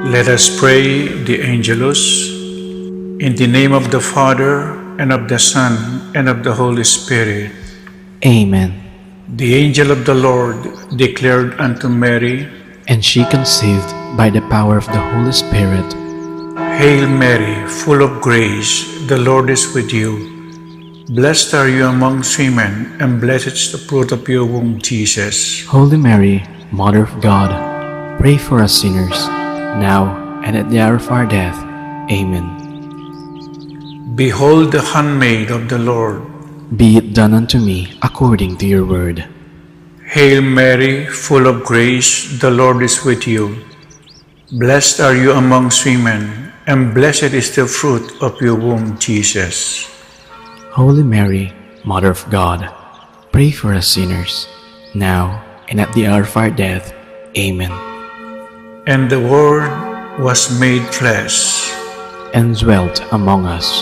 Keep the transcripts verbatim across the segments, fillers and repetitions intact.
Let us pray the Angelus. In the name of the Father, and of the Son, and of the Holy Spirit. Amen. The angel of the Lord declared unto Mary, and she conceived by the power of the Holy Spirit. Hail Mary, full of grace, the Lord is with you. Blessed are you amongst women, and blessed is the fruit of your womb, Jesus. Holy Mary, Mother of God, pray for us sinners, now and at the hour of our death. Amen. Behold the handmaid of the Lord. Be it done unto me according to your word. Hail Mary, full of grace, the Lord is with you. Blessed are you amongst women, and blessed is the fruit of your womb, Jesus. Holy Mary, Mother of God, pray for us sinners, now and at the hour of our death. Amen. And the Word was made flesh. And dwelt among us.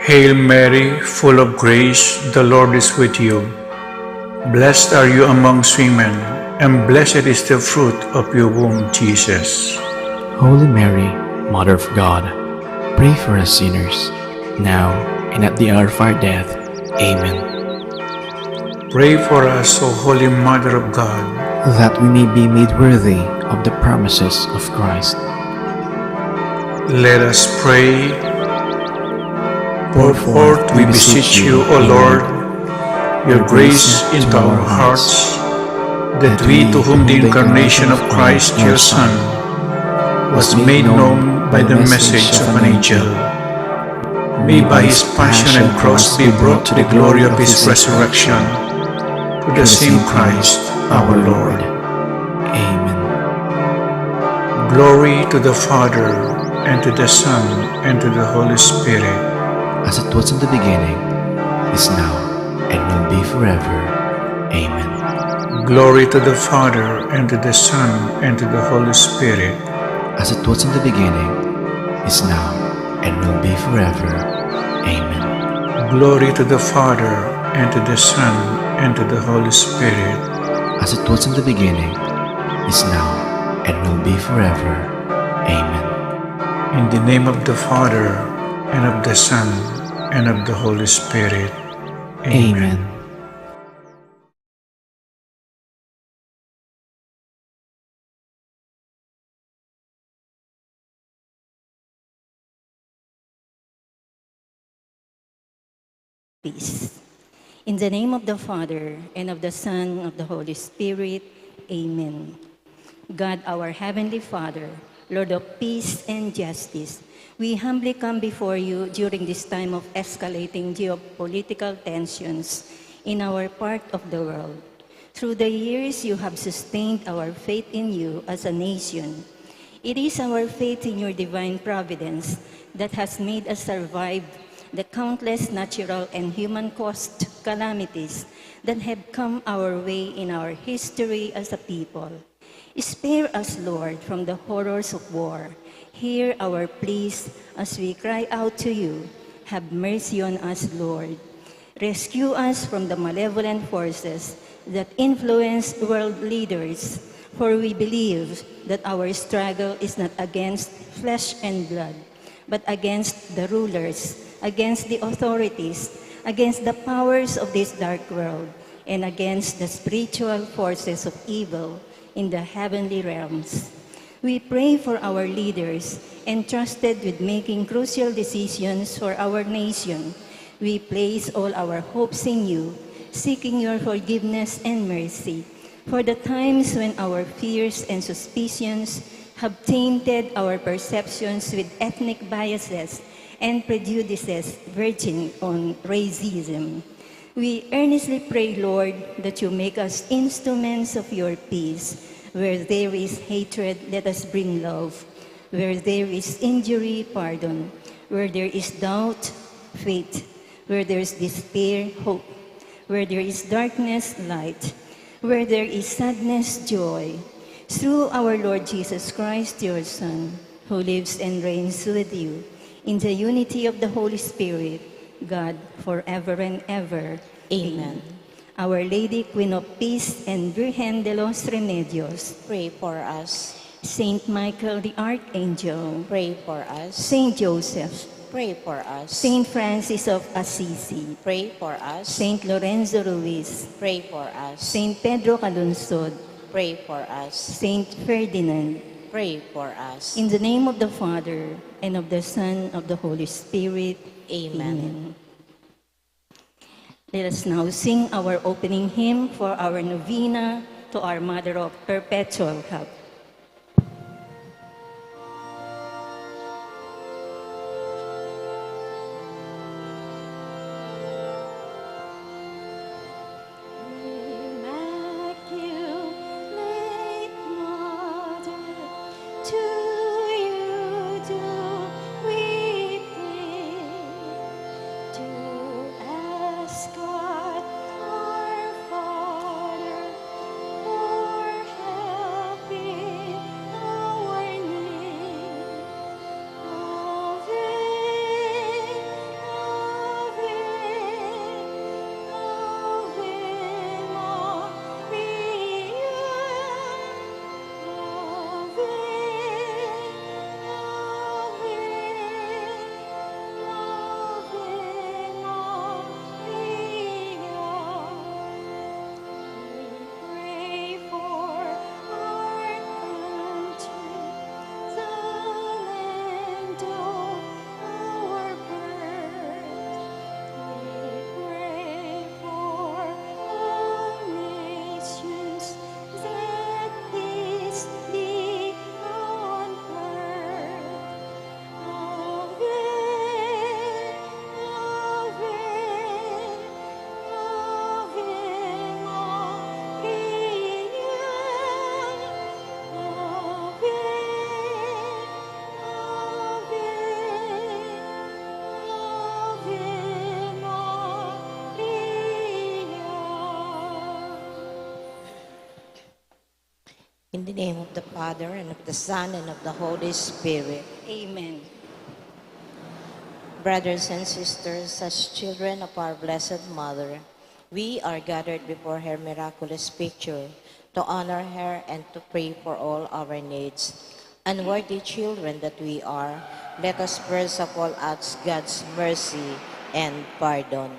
Hail Mary, full of grace, the Lord is with you. Blessed are you amongst women, and blessed is the fruit of your womb, Jesus. Holy Mary, Mother of God, pray for us sinners, now and at the hour of our death. Amen. Pray for us, O Holy Mother of God. That we may be made worthy of the promises of Christ. Let us pray. Pour forth, we beseech you, O Lord, your grace into our hearts, that we, to whom the incarnation of Christ, your Son, was made known by the message of an angel, may by his passion and cross be brought to the glory of his resurrection, through the same Christ our Lord. Amen. Glory to the Father, and to the Son, and to the Holy Spirit. As it was in the beginning, is now, and will be forever. Amen. Glory to the Father, and to the Son, and to the Holy Spirit. As it was in the beginning, is now, and will be forever. Amen. Glory to the Father, and to the Son, and to the Holy Spirit. As it was in the beginning, is now, and will be forever. Amen. In the name of the Father, and of the Son, and of the Holy Spirit. Amen. Amen. Peace. In the name of the Father, and of the Son, of the Holy Spirit. Amen. God, our Heavenly Father, Lord of peace and justice, we humbly come before you during this time of escalating geopolitical tensions in our part of the world. Through the years, you have sustained our faith in you as a nation. It is our faith in your divine providence that has made us survive the countless natural and human caused calamities that have come our way in our history as a people. Spare us, Lord, from the horrors of war. Hear our pleas as we cry out to you. Have mercy on us, Lord. Rescue us from the malevolent forces that influence world leaders, for we believe that our struggle is not against flesh and blood, but against the rulers, against the authorities, against the powers of this dark world, and against the spiritual forces of evil in the heavenly realms. We pray for our leaders entrusted with making crucial decisions for our nation. We place all our hopes in you, seeking your forgiveness and mercy for the times when our fears and suspicions have tainted our perceptions with ethnic biases and prejudices verging on racism. We earnestly pray, Lord, that you make us instruments of your peace. Where there is hatred, let us bring love. Where there is injury, pardon. Where there is doubt, faith. Where there is despair, hope. Where there is darkness, light. Where there is sadness, joy. Through our Lord Jesus Christ, your Son, who lives and reigns with you in the unity of the Holy Spirit, God, forever and ever. Amen. Our Lady, Queen of Peace and Virgen de los Remedios, pray for us. Saint Michael the Archangel, pray for us. Saint Joseph, pray for us. Saint Francis of Assisi, pray for us. Saint Lorenzo Ruiz, pray for us. Saint Pedro Calungsod, pray for us. Saint Ferdinand, pray for us. In the name of the Father, and of the Son, of the Holy Spirit. Amen. Amen. Let us now sing our opening hymn for our novena to our Mother of Perpetual Help. Immaculate Mother, to you do we flee, to ask God our Father for help in our need. Ave, Ave, Ave Maria. Ave, Ave, Ave Maria. We pray for our country, the land of our birth. We pray for all nations, that peace be on earth. Ave, Ave, Ave Maria. Ave, Ave, Ave Maria. In the name of the Father, and of the Son, and of the Holy Spirit. Amen. Brothers and sisters, as children of our Blessed Mother, we are gathered before her miraculous picture to honor her and to pray for all our needs. Unworthy children that we are, let us first of all ask God's mercy and pardon.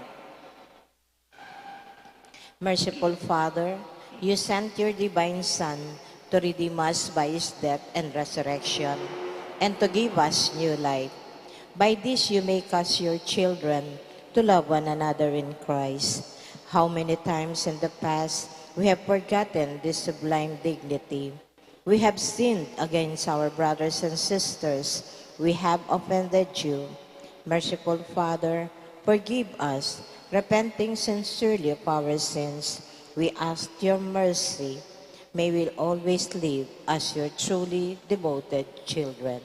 Merciful Father, you sent your divine Son to redeem us by his death and resurrection, and to give us new life. By this you make us your children, to love one another in Christ. How many times in the past we have forgotten this sublime dignity. We have sinned against our brothers and sisters. We have offended you. Merciful Father, forgive us. Repenting sincerely of our sins, we ask your mercy. May we always live as your truly devoted children.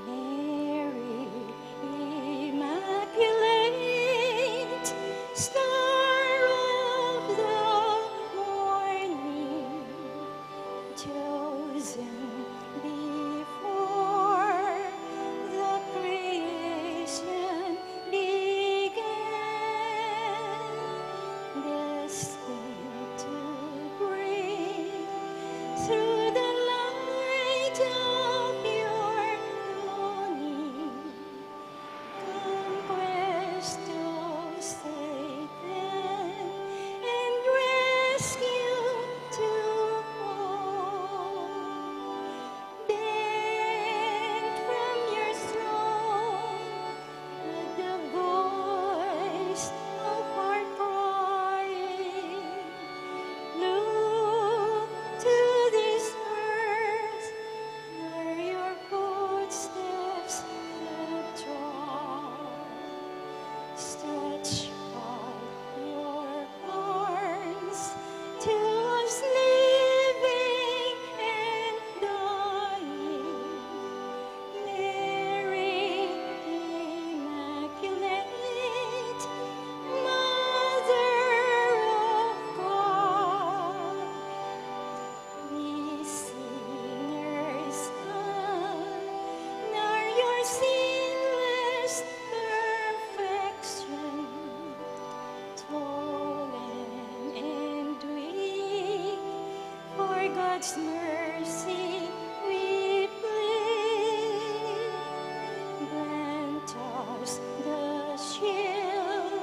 Mary, Immaculate, Star of the Morning, chosen before the creation began, destined to God's mercy we pray. Grant us the shield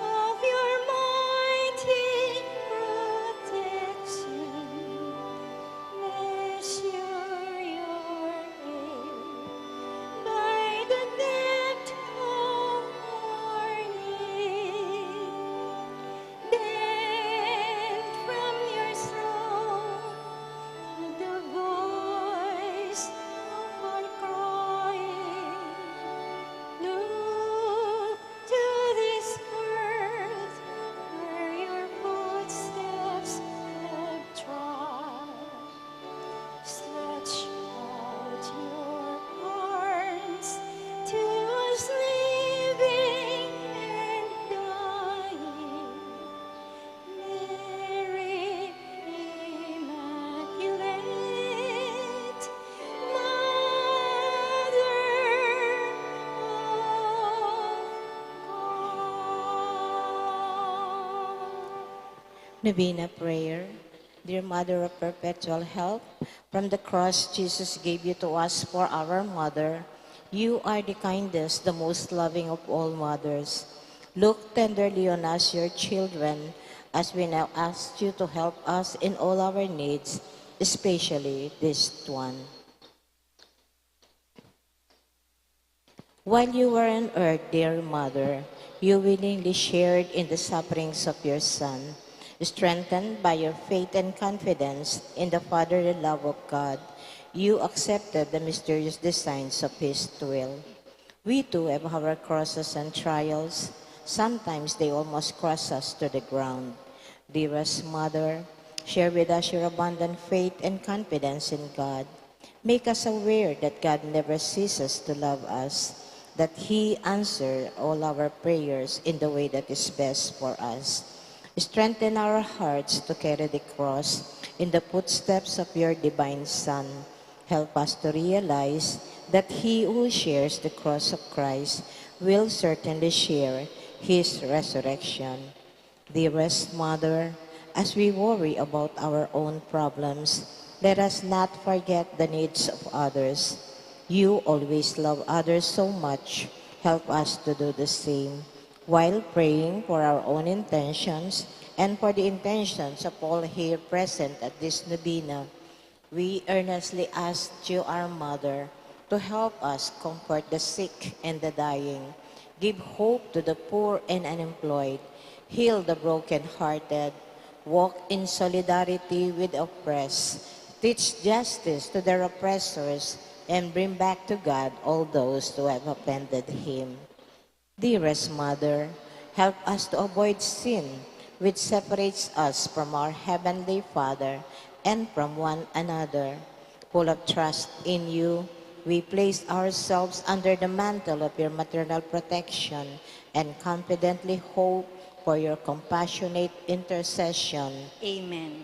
of your mighty protection. Assure your aid by the depth of our need. Then from your throne, the voice of our crying, look to this earth where your footsteps have trod. Stretch out your arms to us living and dying. Mary Immaculate, Mother of God. Novena prayer. Dear Mother of Perpetual Help, from the cross Jesus gave you to us for our mother. You are the kindest, the most loving of all mothers. Look tenderly on us, your children, as we now ask you to help us in all our needs, especially this one. While you were on earth, dear Mother, you willingly shared in the sufferings of your Son. Strengthened by your faith and confidence in the fatherly love of God, you accepted the mysterious designs of His will. We too have our crosses and trials. Sometimes they almost crush us to the ground. Dearest Mother, share with us your abundant faith and confidence in God. Make us aware that God never ceases to love us, that He answers all our prayers in the way that is best for us. Strengthen our hearts to carry the cross in the footsteps of your divine Son. Help us to realize that he who shares the cross of Christ will certainly share his resurrection. Dearest Mother, as we worry about our own problems, let us not forget the needs of others. You always love others so much. Help us to do the same while praying for our own intentions and for the intentions of all here present at this novena. We earnestly ask you, our Mother, to help us comfort the sick and the dying, give hope to the poor and unemployed, heal the broken-hearted, walk in solidarity with the oppressed, teach justice to their oppressors, and bring back to God all those who have offended him. Dearest Mother, help us to avoid sin, which separates us from our Heavenly Father and from one another. Full of trust in you, we place ourselves under the mantle of your maternal protection and confidently hope for your compassionate intercession. Amen.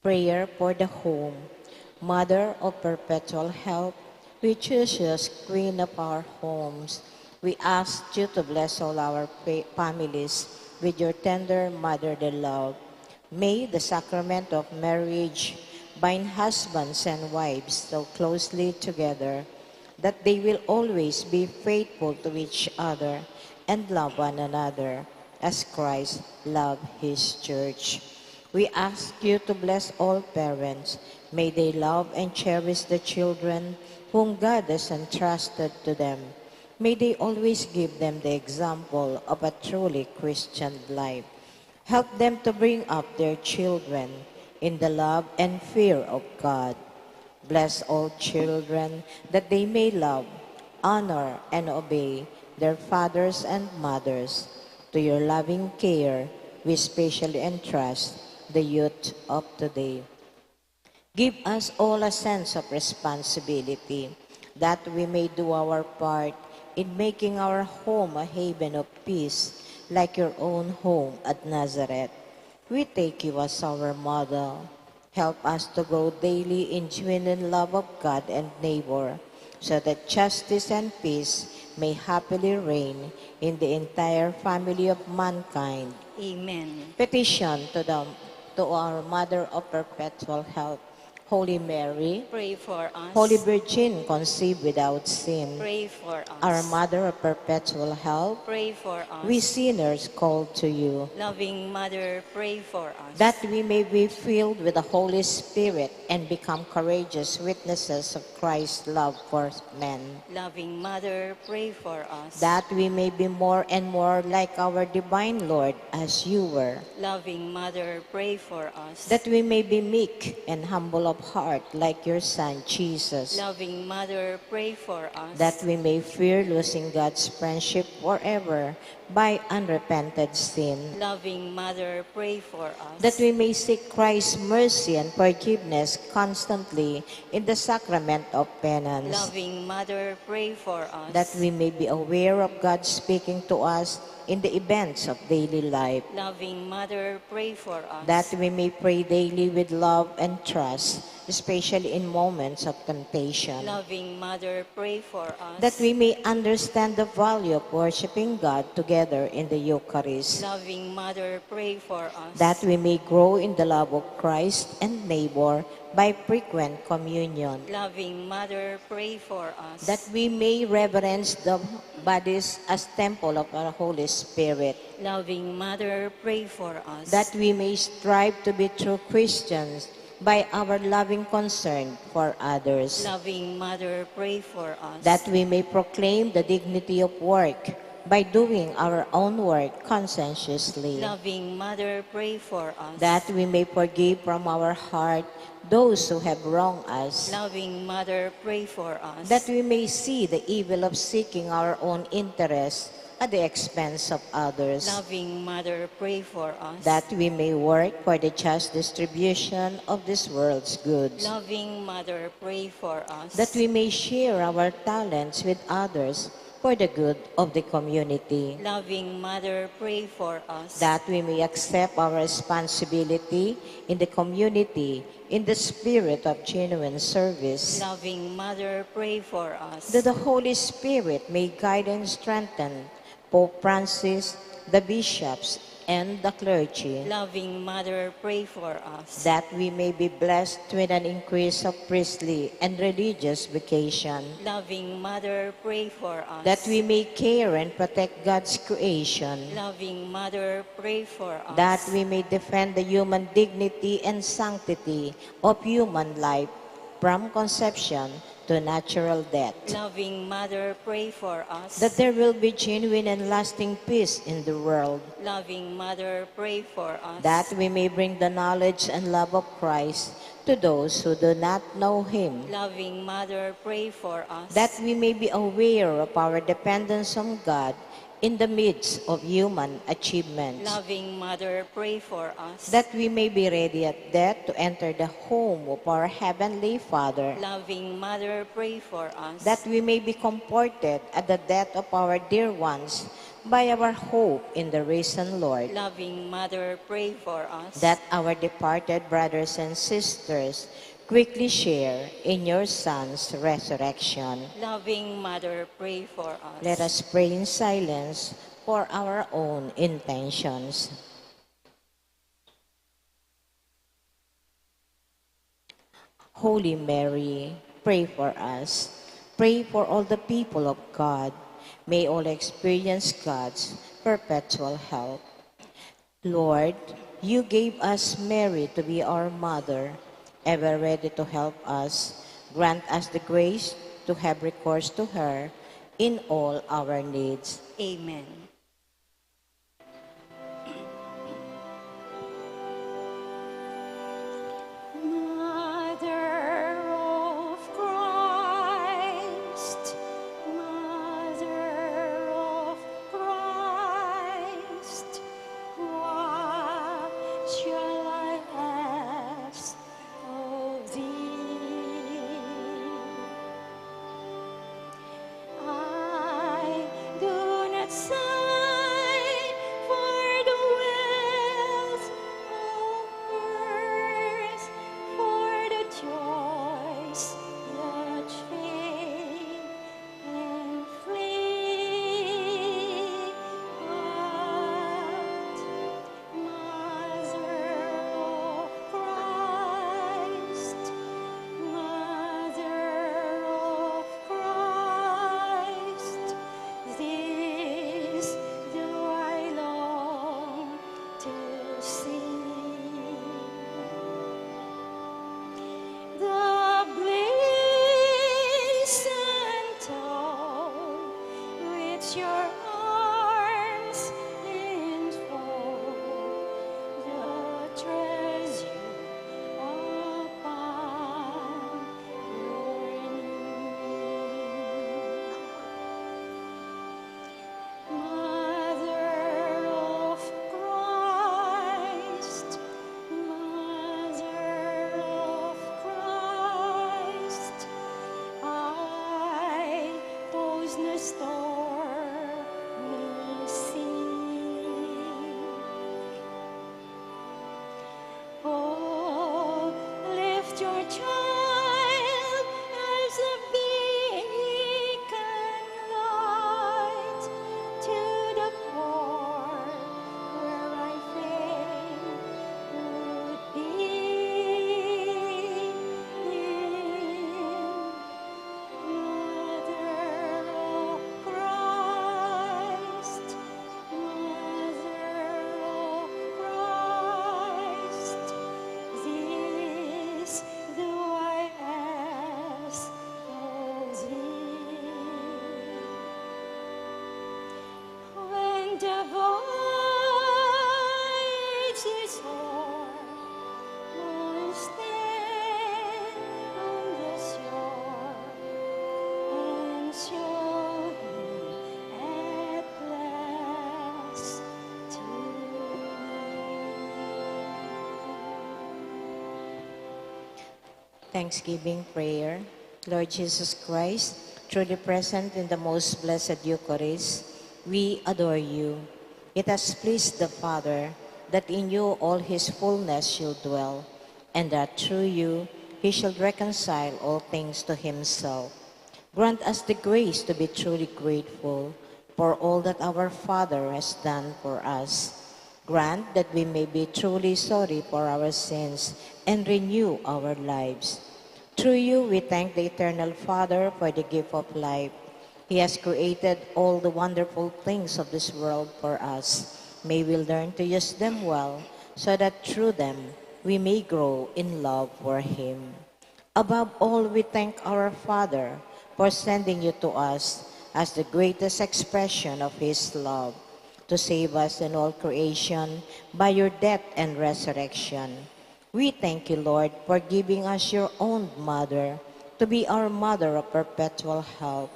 Prayer for the home. Mother of perpetual help, we choose you as Queen of our homes. We ask you to bless all our fa-, families with your tender motherly love. May the sacrament of marriage bind husbands and wives so closely together that they will always be faithful to each other and love one another as Christ loved his church. We ask you to bless all parents. May they love and cherish the children whom God has entrusted to them. May they always give them the example of a truly Christian life. Help them to bring up their children in the love and fear of God. Bless all children that they may love, honor, and obey their fathers and mothers. To your loving care, we specially entrust the youth of today. Give us all a sense of responsibility that we may do our part in making our home a haven of peace, like your own home at Nazareth. We take you as our model. Help us to grow daily in genuine love of God and neighbor, so that justice and peace may happily reign in the entire family of mankind. Amen. Petition to the, to our Mother of Perpetual Help. Holy Mary, pray for us. Holy Virgin conceived without sin, pray for us. Our Mother of Perpetual Help, pray for us. We sinners call to you, loving Mother, pray for us. That we may be filled with the Holy Spirit and become courageous witnesses of Christ's love for men. Loving Mother, pray for us. That we may be more and more like our divine Lord as you were. Loving Mother, pray for us. That we may be meek and humble of heart like your Son, Jesus. Loving Mother, pray for us. That we may fear losing God's friendship forever by unrepented sin. Loving Mother, pray for us. That we may seek Christ's mercy and forgiveness constantly in the sacrament of penance. Loving Mother, pray for us. That we may be aware of God speaking to us in the events of daily life. Loving Mother, pray for us. That we may pray daily with love and trust, especially in moments of temptation. Loving Mother, pray for us. That we may understand the value of worshiping God together in the Eucharist. Loving Mother, pray for us. That we may grow in the love of Christ and neighbor by frequent communion. Loving Mother, pray for us. That we may reverence the bodies as temple of our Holy Spirit. Loving Mother, pray for us. That we may strive to be true Christians by our loving concern for others. Loving Mother, pray for us. That we may proclaim the dignity of work by doing our own work conscientiously. Loving Mother, pray for us. That we may forgive from our heart those who have wronged us. Loving Mother, pray for us. That we may see the evil of seeking our own interests at the expense of others. Loving Mother, pray for us. That we may work for the just distribution of this world's goods. Loving Mother, pray for us. That we may share our talents with others for the good of the community. Loving Mother, pray for us. That we may accept our responsibility in the community in the spirit of genuine service. Loving Mother, pray for us. That the Holy Spirit may guide and strengthen Pope Francis, the bishops, and the clergy. Loving Mother, pray for us. That we may be blessed with an increase of priestly and religious vocation. Loving Mother, pray for us. That we may care and protect God's creation. Loving Mother, pray for us. That we may defend the human dignity and sanctity of human life from conception to natural death. Loving Mother, pray for us. That there will be genuine and lasting peace in the world. Loving Mother, pray for us. That we may bring the knowledge and love of Christ to those who do not know him. Loving Mother, pray for us. That we may be aware of our dependence on God in the midst of human achievements. Loving Mother, pray for us. That we may be ready at death to enter the home of our Heavenly Father. Loving Mother, pray for us. That we may be comforted at the death of our dear ones by our hope in the risen Lord. Loving Mother, pray for us. That our departed brothers and sisters quickly share in your Son's resurrection. Loving Mother, pray for us. Let us pray in silence for our own intentions. Holy Mary, pray for us. Pray for all the people of God. May all experience God's perpetual help. Lord, you gave us Mary to be our mother, ever ready to help us. Grant us the grace to have recourse to her in all our needs. Amen. Mother of Christ, Mother of Christ, what shall I ask of thee? I do not Thanksgiving prayer. Lord Jesus Christ, truly present in the most blessed Eucharist, we adore you. It has pleased the Father that in you all his fullness shall dwell, and that through you he shall reconcile all things to himself. Grant us the grace to be truly grateful for all that our Father has done for us. Grant that we may be truly sorry for our sins and renew our lives. Through you, we thank the Eternal Father for the gift of life. He has created all the wonderful things of this world for us. May we learn to use them well so that through them we may grow in love for Him. Above all, we thank our Father for sending you to us as the greatest expression of His love, to save us and all creation by your death and resurrection. We thank you, Lord, for giving us your own mother to be our mother of perpetual help.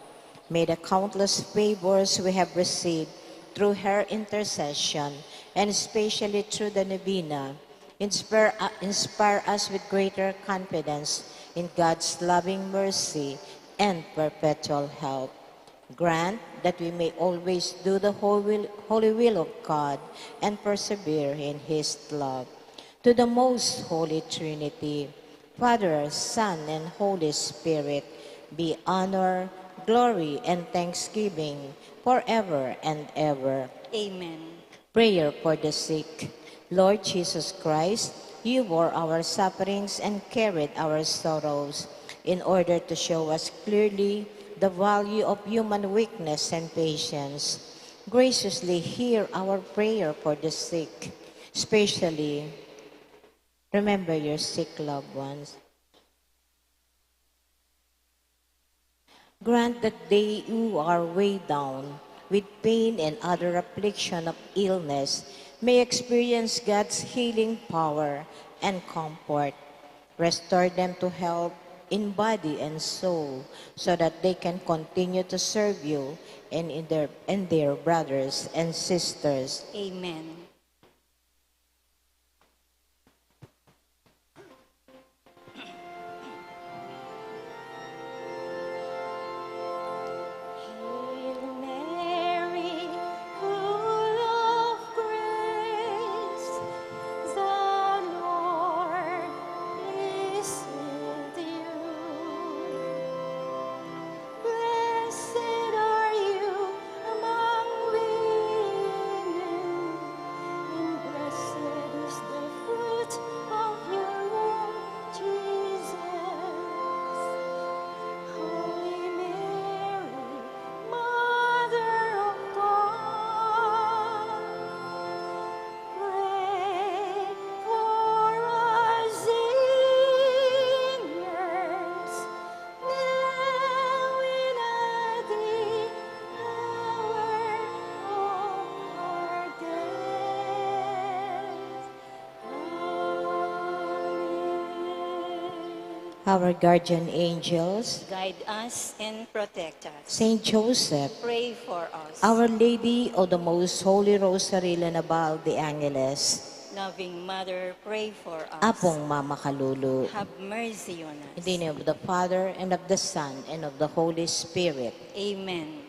May the countless favors we have received through her intercession, and especially through the novena, inspire, uh, inspire us with greater confidence in God's loving mercy and perpetual help. Grant that we may always do the holy will, holy will of God and persevere in His love. To the most holy Trinity, Father, Son, and Holy Spirit, be honor, glory, and thanksgiving forever and ever. Amen. Prayer for the sick. Lord Jesus Christ, you bore our sufferings and carried our sorrows in order to show us clearly the value of human weakness and patience. Graciously hear our prayer for the sick, especially remember your sick loved ones. Grant that they who are weighed down with pain and other affliction of illness may experience God's healing power and comfort. Restore them to health in body and soul, so that they can continue to serve you and in their, and their brothers and sisters. Amen. Hail Mary, full of grace, the Lord is with you. Blessed are you among women, and blessed is the fruit of your womb, Jesus. Holy Mary, Mother of God, pray for us sinners, now and at the hour of our death. Amen. Our guardian angels, guide us and protect us. Saint Joseph, pray for us. Our Lady of the Most Holy Rosary, Llenabal de Angeles, Loving Mother, pray for us. Apung Mama Kalulu, have mercy on us. In the name of the Father, and of the Son, and of the Holy Spirit. Amen.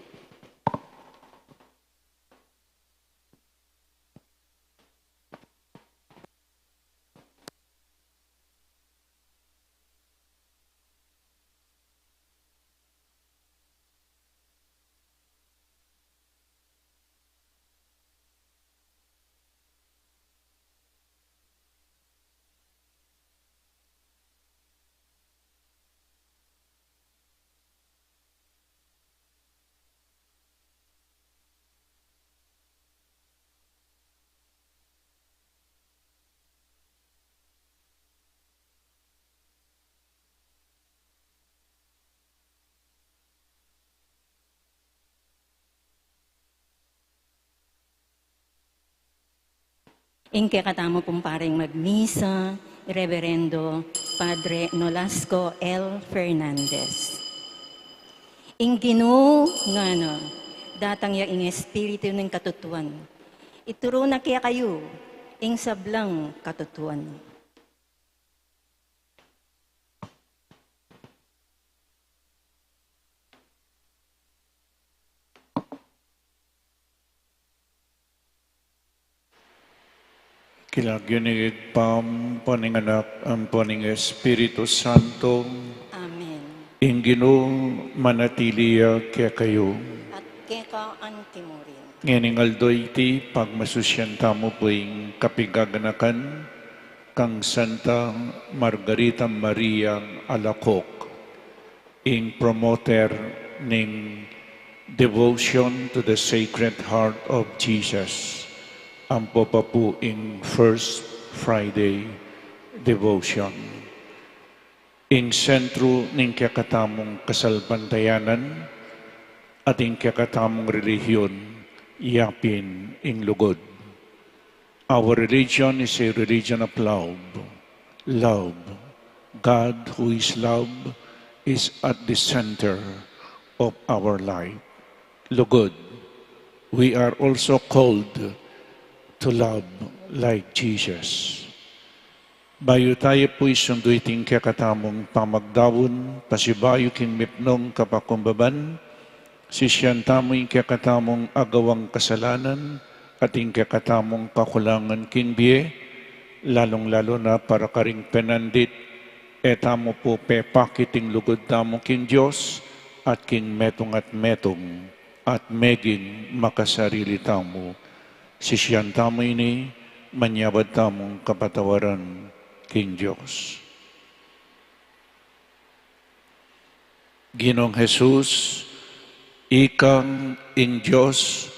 Ing kekatamu pung paring magmisa, Reverendo Padre Nolasco L. Fernandez. Ing Ginu ngana, datang ya ing Espiritu ning katutuan. Ituru na kekayu ing sablang katutuan. King lagyu ning Ibpa, ampo ning Anak, ampo ning Espiritu Santo. Amen. Ing Ginu manatili ya kekayu. At keka antimurin. Ngening aldo iti, pagmasusyan tamu pu ing kapigaganakan kang Santa Margarita Maria Alacoque, ing promoter ning Devotion to the Sacred Heart of Jesus, ampo pa pu ing First Friday Devotion. Ing sentru ning kekatamung kasalpantayanan at ing kekatamung relihiyon, yapin ing lugud. Our religion is a religion of love. Love. God, who is love, is at the center of our life. Lugud. We are also called to love like Jesus. Bayu tamu pu isundu iting kekatamung pamagdaun, pasibayu king mipnung kapakumbaban, sisian tamu ing kekatamung agawang kasalanan at ing kekatamung kakulangan king bie, lalung-lalu na para karing penandit, e tamu pu pepakit ing lugud tamu king Dios at king metung at metung, at meging makasarili tamu. Sisian tamu ini, manyawad tamung kapatawaran king Dios. Ginung Jesus, ikang ing Dios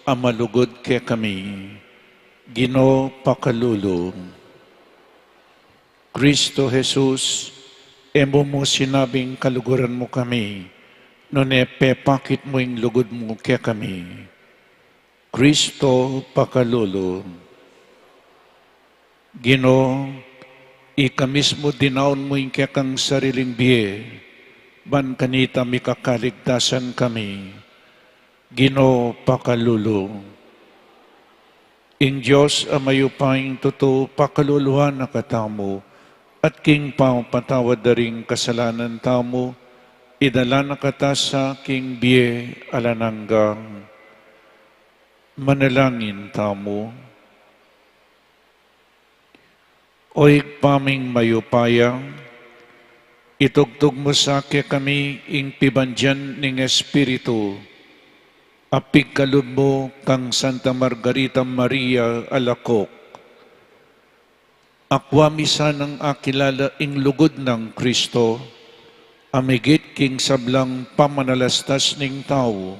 a malugud kekami, Ginu pakalulu. Kristo Jesus, e mu mu sinabing kaluguran mu kami, nune pepakit mu ing lugud mu kekami. Kristo pakalulu. Ginu, ika mismu dinaun mu ing kekang sariling bie, ban kanita mikakaligtasan kami. Ginu pakalulu. Ing Dios a mayupayang tutu pakaluluan na katamu, at king pamapatawad da ring kasalanan tamu, idala na kata sa king bie alang angga. Manalangin tamu. O Ibpa ming mayupaya, itugtug mu sa kekami ing pibandian ning Espiritu, a pigkalub mu kang Santa Margarita Maria Alacoque. Akua mi sanang akilala ing lugud nang Kristo, a migit king sablang pamanalastas ning tau,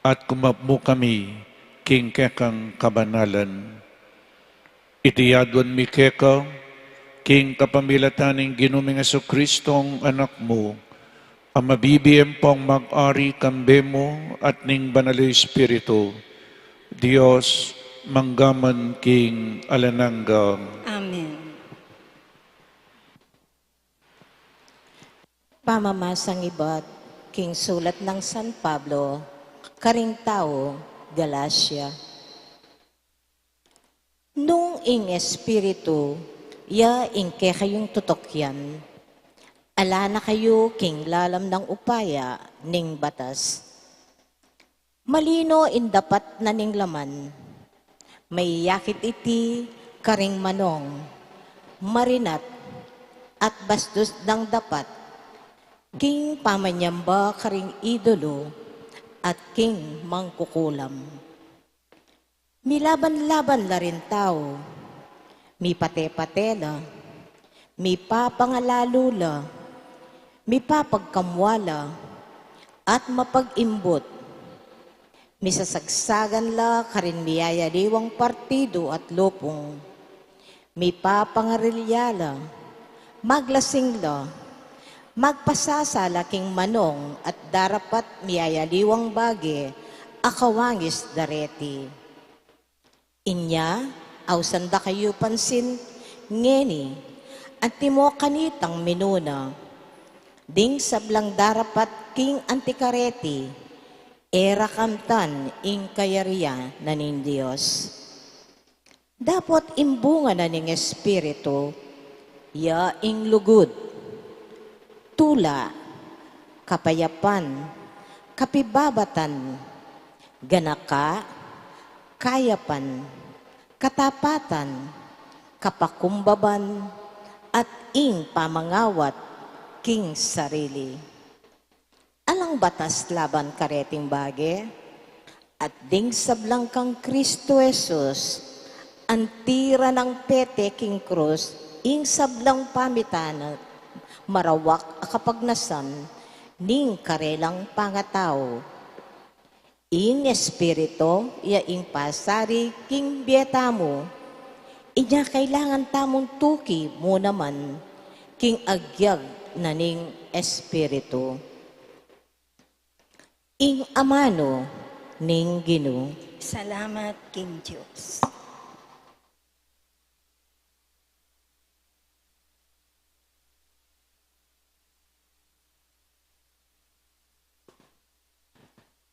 at kumapmu kami king kekang kabanalan. Iti aduan mi keka, king kapamilatan ning Ginu ming Jesucristo, Anak mu, a mabibie ampong mag-ari kambe mu at ning Banal a Espiritu, Dios, mangga man king alang angga. Amen. Pamamasang ibat king sulat nang San Pablo karing tau Galacia. Nung ing Espiritu ya ing kekayung tutukyan, ala na kayu king lalam nang upaya ning batas. Malino ing dapat na ning laman. Maiyakit iti karing manung, marinat, at bastos dang dapat, king pamanyamba karing idolo, at king mangkukulam. Milaban-laban la ring tau, mipate-pate la, mipapangalalu la, mipapagkamua la, at mapag-imbut. Misasagsagan la karing miyayaliwang partidu at lupung. Mipapangarilya la, maglasing la, magpasasala king manung at darapat miyayaliwang bage a kawangis da reti. Inya, ausan da kayu pansin ngeni, antimo kanitang minuna, ding sablang darapat king anti kareti, e ra kamtan ing kayarian na ning Dios. Dapot ing bunga na ning Espiritu, ya ing lugud, tula, kapayapan, kapibabatan, ganaka, kayapan, katapatan, kapakumbaban, at ing pamangawat king sarili. Alang batas laban kareting bage, at ding sablang kang Kristo Jesus, anti ra nang pete king krus ing sablang pamitan, marawak a kapagnasan ning karelang pangatau. Ing Espiritu ya ing pasari king bie tamu. Inya kailangan tamung tuki mu naman king agyag na ning Espiritu. Ing amanu ning Ginu. Salamat king Dios.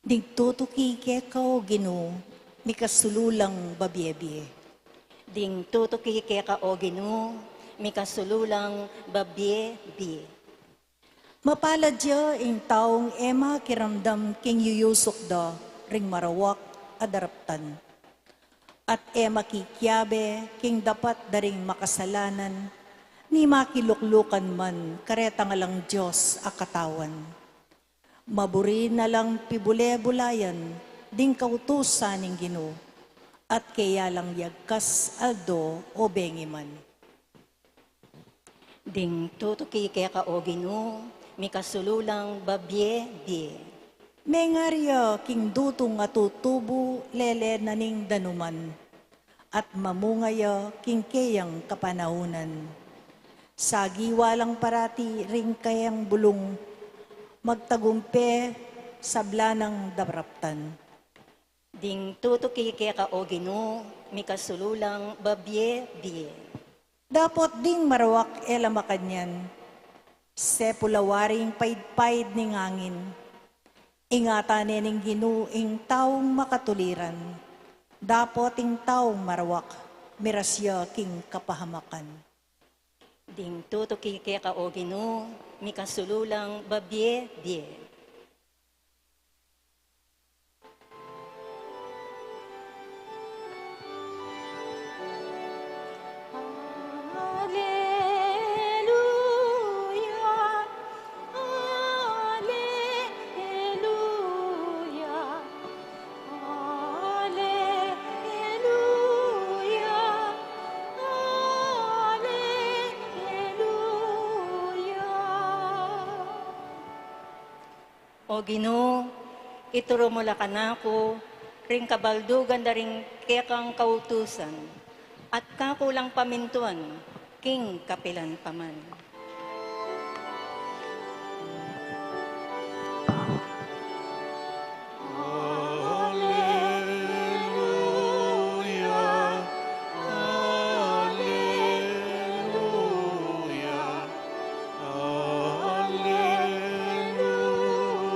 Ding tutuki keka, o Ginu, mikasulu lang babie-bie. Ding tutuki keka, o Ginu, mikasulu lang babie-bie. Mapalad ya ing taung e makiramdam king yuyusuk da ring marawak a daraptan. At e makikiabe king dapat da ring makasalanan, ni makiluklukan man karetang alang Dios a katawan. Maburi na lang pibule-bulayan ding kautusan ning Ginu, at keya lang yagkas aldo o bengi man. Ding tutuki keka, o Ginu, mikasulu lang babie-bie. Mengari ya king dutung a tutubu lele na ning danuman, at mamunga ya king keyang kapanaunan. Sagiwa lang parati ring keyang bulung, magtagumpe sabla nang daraptan. Ding tutuki keka, o Ginu, mikasulu lang babie-bie. Dapot ding marawak e la makanyan, sepul a wari ing paid-paid ning angin. Ingatan ne ning Ginu ing taung makatuliran, dapot ing taung marawak miras ya king kapahamakan. Ding tutuki keka, o Ginu, mikasulu lang babie-bie. Aleluya, aleluya, aleluya, aleluya. O Ginu, ituru mu la kanaku ring kabaldugan da ring kekang kautusan, at kaku lang pamintuan king kapilan pa man. Aleluya, aleluya, aleluya,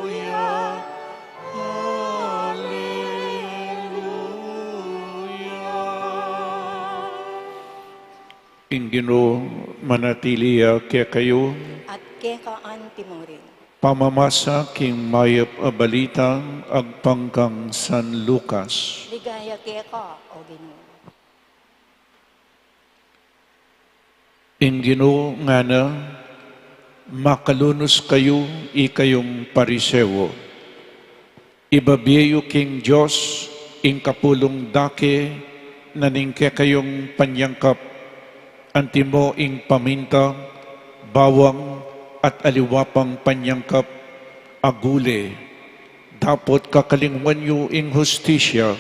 aleluya. Ing Ginu manatili ya kekayu. At keka antimurin. Pamamasa king mayap a balita agpang kang San Lucas. Ligaya keka, o Ginu. Ing Ginu ngana, makalunus kayu, ikayung Pariseo. Ibabie yu king Dios ing kapulung dake na ning kekayung panyangkap, antimo ing paminta, bawang, at aliwa pang panyangkap a gule, dapot kakalingwan yu ing hustisya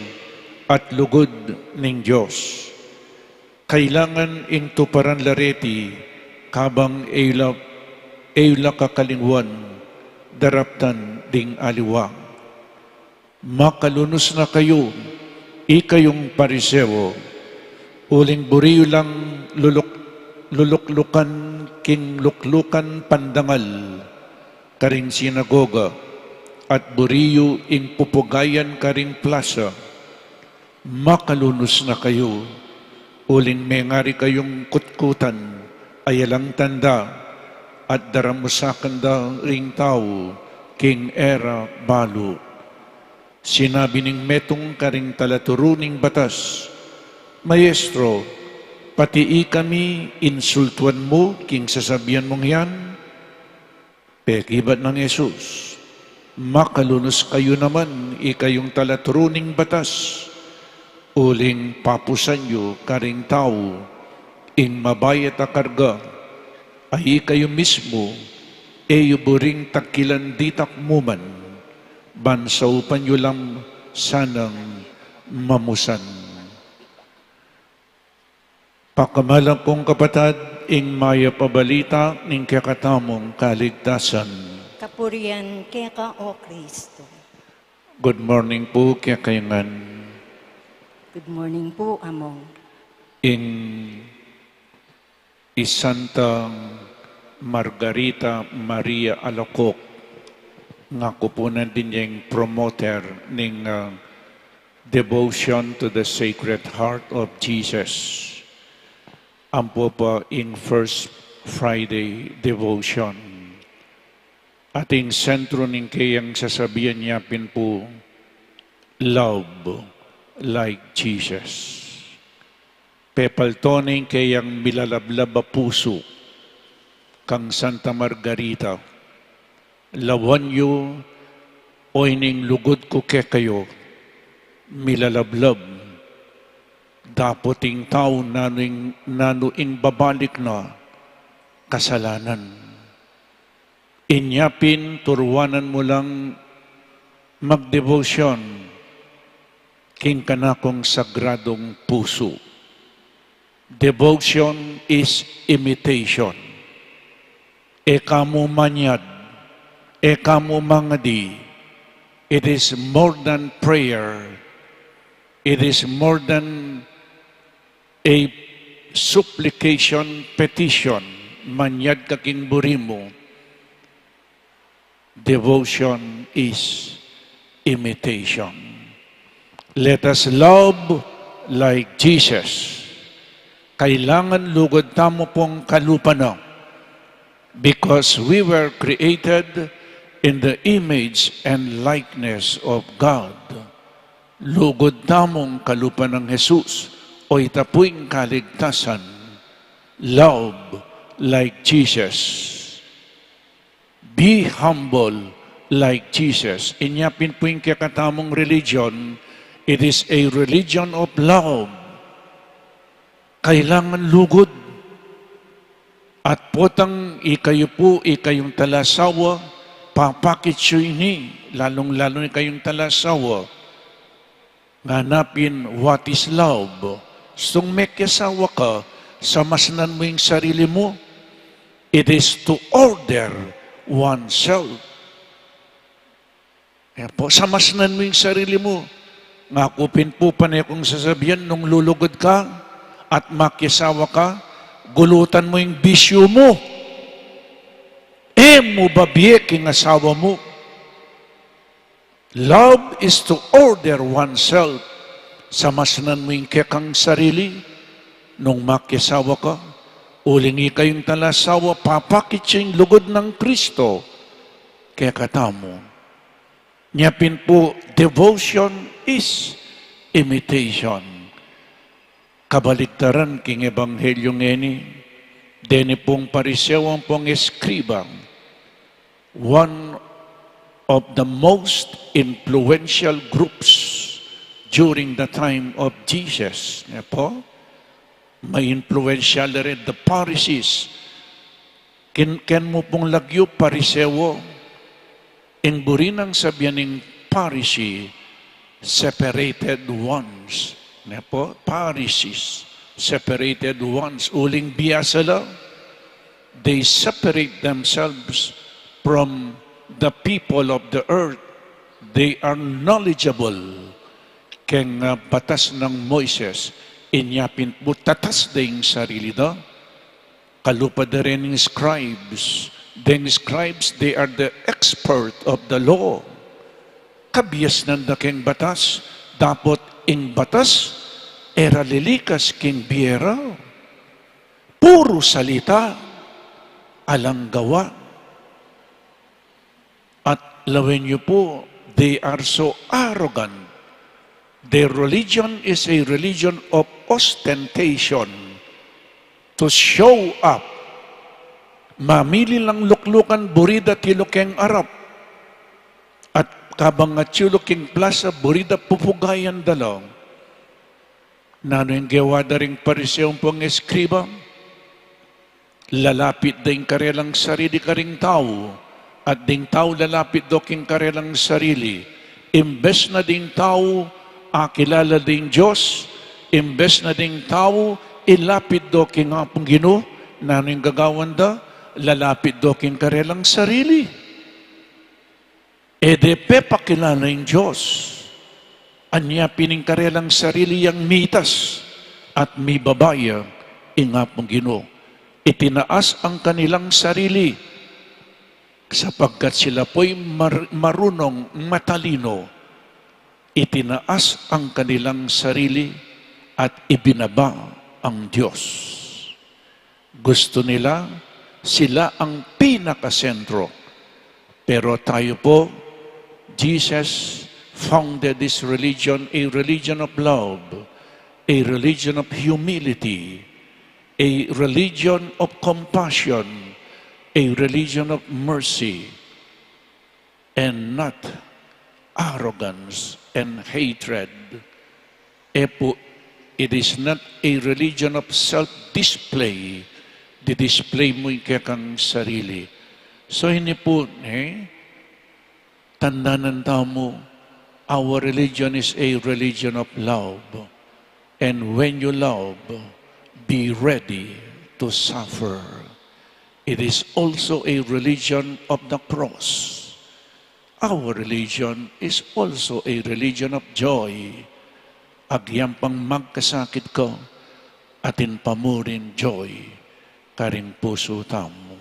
at lugud ning Dios. Kailangan ing tuparan la reti, kabang e yu la, e yu la kakalingwan daraptan ding aliwa. Makalunus na kayu, ikayung Pariseo, uling buri yu lang luluk-, luluklukan king luklukan pandangal karing sinagoga, at buri yu ing pupugayan karing plasa. Makalunus na kayu, uling mengari kayung kutkutan a yalang tanda, at daramusakan da ring tau king e ra balu. Sinabi ning metung karing talaturu ning batas, Maestro, Pati ikami insultuan mu king sasabian mung yan? Pekibat nang Jesus, makalunus kayu naman, ikayung talaturu ning batas, uling papusan yu karing tau ing mabayat a karga, a ikayu mismu e yu buring tagkilan ditak mu man, ban saupan yu lang sanang mamusan. Pakamalan kung kapatad, ing mayap a balita ning kekatamung kaligtasan. Kapurian keka, O Kristo. Good morning pu kekayu ngan. Good morning pu, Among. Ing i Santa Margarita Maria Alacoque, ngaku pu nandin yang promoter ning, ah, devotion to the Sacred Heart of Jesus. Ampo pa ing First Friday devotion. At ing sentro ning keyang sasabian nya pin pu, love like Jesus. Pepalto ning keyang milalablab a pusu kang Santa Margarita. Lawan yu, o ining lugud ku kekayu, milalablab. Dapot ing tau nanu ing, nanu ing babalik na kasalanan. Inya pin turuanan mu lang magdebosyon king kanakung sagradung pusu. Devotion is imitation. E ka mu manyad, e ka mu mangadi. It is more than prayer. It is more than a supplication, petition. Manyad ka king buri mu. Devotion is imitation. Let us love like Jesus. Kailangan lugud tamu pung kalupa na, because we were created in the image and likeness of God. Lugud tamung kalupa nang Jesus, o ita pu ing kaligtasan. Love like Jesus. Be humble like Jesus. Inya pin pu ing kekatamung religion, it is a religion of love. Kailangan lugud. At potang ikayu pu, ikayung talasawa, papakit yu ini, lalung-lalu ikayung talasawa. Ngana pin, what is love? Sung mekiasawa ka, samasnan mu ing sarili mu. It is to order oneself. Yan po, samasnan mu ing sarili mu. Ngaku pin pu, pane kung sasabian, nung lulugud ka at makiasawa ka, gulutan mu ing bisyu mu. E mu babie king asawa mu. Love is to order oneself. Samasnan mu ing kekang sarili nung makiasawa ka, uling ikayung talasawa, papakit yu ing lugud nang Kristo kekatamu. Nya pin pu, devotion is imitation. Kabaliktaran king ebanghelyo ngeni, deni pung Pariseo ampong eskriba, one of the most influential groups during the time of Jesus. Ne po? Maimpluensyal la rin, the Pharisees. Ken, ken mu pung lagyu, Pariseo, ing buri nang sabian ning Pharisee, separated ones. Ne po? Pharisees, separated ones. Uling biasa la, they separate themselves from the people of the earth. They are knowledgeable keng, ah, batas nang Moises. Inya pin pu tatas da ing sarili da. Kalupa da rin ing scribes. Deng scribes, they are the expert of the law. Kabiasnan da keng batas, dapot ing batas e ra lilikas king bie ra. Puru salita, alang gawa. At lawen yu pu, they are so arrogant. Their religion is a religion of ostentation. to show up. Mamili lang luklukan, buri da tilu keng arap. At kabang atyu lu keng plasa, buri da pupugayan da la. Nanu ing gewa da ring Pariseo ampong eskriba? Lalapit da ing karelang sarili karing tau, at ding tau lalapit do king karelang sarili. Imbes na ding tau akilala ding Dios, imbes na ding tau ilapit do king Apung Ginu, nanu ing gagawan da? Lalapit do king karelang sarili. E de pepakilala ing Dios. Anya pin ing karelang sarili yang mitas at mibaba ya ing Apung Ginu. Itinaas ang kanilang sarili sapagkat sila po'y mar-, marunong, matalino. Itinaas ang kanilang sarili at ibinaba ang Dios. Gusto nila sila ang pinakasentro. Pero tayo po, Jesus founded this religion, a religion of love, a religion of humility, a religion of compassion, a religion of mercy, and not arrogance and hatred. E pu, it is not a religion of self-display. Di-display mu ing kekang sarili. So, ini pu, e, tandanan tamu, our religion is a religion of love. And when you love, be ready to suffer. It is also a religion of the cross. Our religion is also a religion of joy. Agyang pang magkasakit ka, atin pa mu ring joy karing pusu tamu.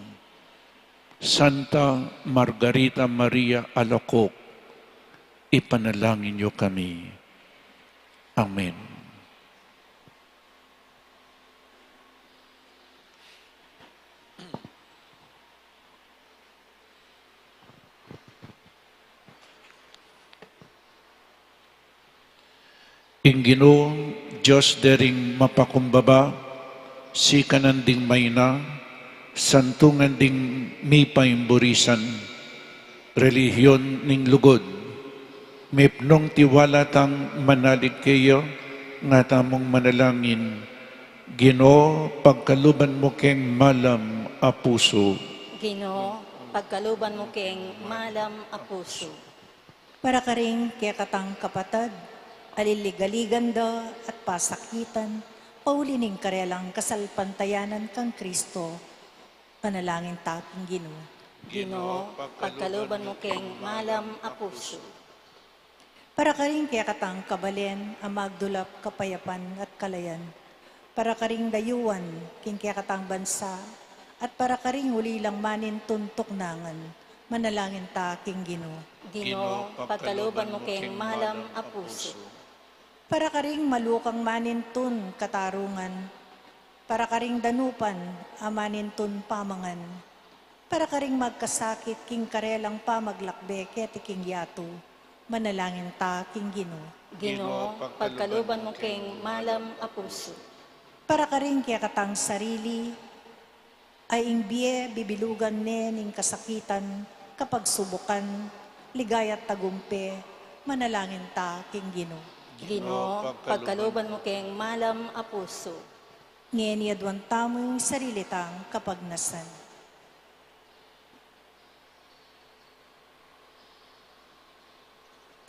Santa Margarita Maria Alacoque, ipanalangin niyo kami. Amen. Ing Ginu, Dios de ring mapakumbaba, sikanan ding maina, santungan ding mipaimburisan, relihiyon ning lugud, mipnung tiwala tang manalig keya, nga tamung manalangin, Ginu, pagkaluban mu keng malam a pusu. Ginu, pagkaluban mu keng malam a pusu. Para karing kekatang kapatad a liligaligan da at pasakitan, pauli ning karelang kasalpantayanan kang Kristo, panalangin ta king Ginu. Ginu, pagkaluban mu keng malam a pusu. Para karing kekatang kabalen a magdulap kapayapan at kalayan, para karing dayuan king kekatang bansa, at para karing uli lang manintun tuknangan, manalangin ta king Ginu. Ginu, pagkaluban mu keng malam a pusu. Para karing malukang manintun katarungan, para karing danupan a manintun pamangan, para karing magkasakit king karelang pamaglakbe keti king yatu, manalangin ta king Ginu. Ginu, pagkaluban mu keng malam a pusu. Para karing kekatang sarili, a ing bie bibilugan ne ning kasakitan, kapagsubukan, ligaya't tagumpe, manalangin ta king Ginu. Ginu, pagkaluban mu keng malam a pusu. Ngeni aduan tamu ing sarili tang kapagnasan.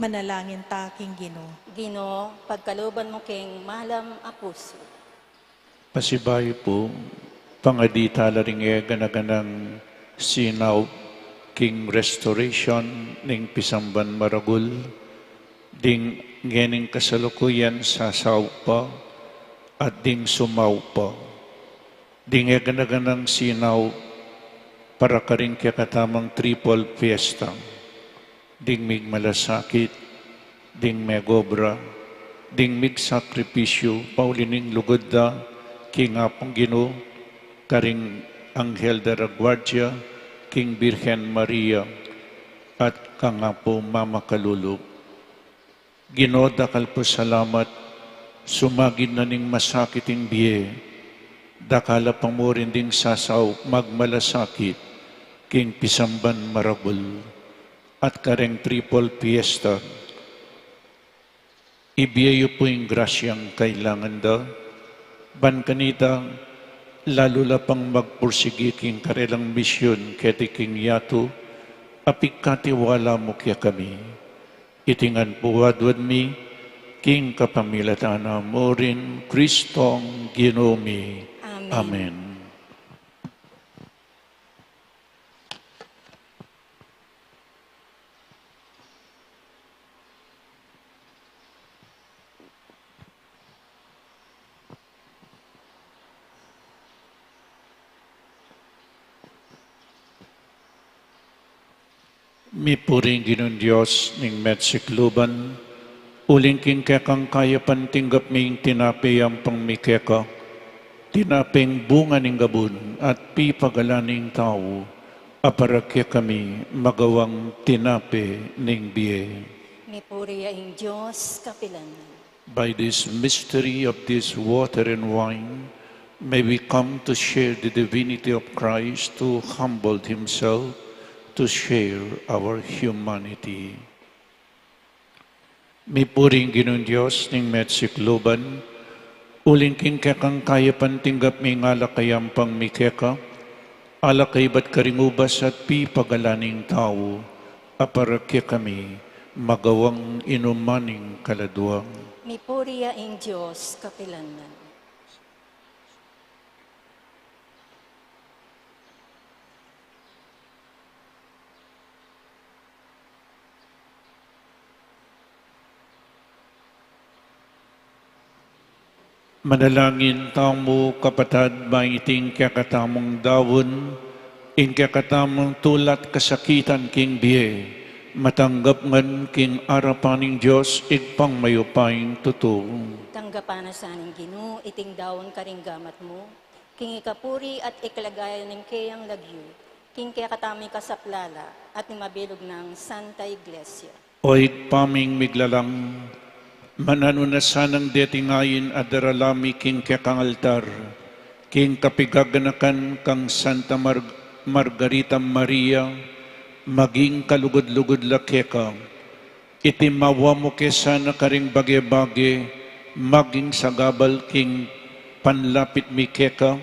Manalangin ta king Ginu. Ginu, pagkaluban mu keng malam a pusu. Pasibayu pu, pangadi tala ring e gana-ganang sinaup king restoration ning pisamban maragul, ding ngening kasalukuyan sasaup pa, at ding sumaup pa. Ding e gana-ganang sinaup para karing kekatamung triple fiesta, ding migmalasakit, ding megobra, ding migsakripisyu, pauli ning lugud da king Apung Ginu, karing Anghel de la Guardia, king Birhen Maria, at kang Apu mamakalulu. Ginu, dakal pu salamat, sumagid na ning masakit ing bie, Dakal a pa mu rin ding sasaup magmalasakit king pisamban maragul at kareng triple fiesta. Ibie yu pu ing grasyang kailangan da, ban kanita, lalu la pang magpursigi king karelang misyun keti king yatu, a pigkatiwala mu kekami. Iti ngan pu aduan mi, king kapamilatan na mu rin Kristong Ginu mi. Amen. Amen. Mipuri ing Ginung Dios ning mesikluban, uling king kekang kayapan tinggap mi ing tinape yampang mi keka, tinapeng bunga ning gabun at pipagalan ning tau, a para kekami magawang tinape ning bie. Mipuri ya ing Dios kapilan man. By this mystery of this water and wine, may we come to share the divinity of Christ, who humbled himself to share our humanity. Mipuri ing Ginung Dios ning mesikluban, uling king kekang kayapan tinggap mi ing alak a yampang mi keka, alak a ibat karing ubas at pipagalan ning tau, a para kekami magawang inuman ning kaladua. Mipuri ya ing Dios kapilan man. Manalangin tamu, kapatad, ba iting kekatamung daun, ing kekatamung tula't kasakitan king bie, matanggap ngan king arapan ning Dios Ibpang mayupayang tutu. Tanggapan na sa ning Ginu iting daun karing gamat mu, king ikapuri at ikaligayan ning keyang lagyu, king kekatamung kasaplalan at ning mabilug nang Santa Iglesia. O Ibpa ming miglalang, mananu na sanang deti ngeni a darala mi king kekang altar, king kapigaganakan kang Santa Mar-, Margarita Maria, maging kalugud-lugud la keka. Iti mawa mu ke sana karing bage-bage, maging sagabal king panlapit mi keka,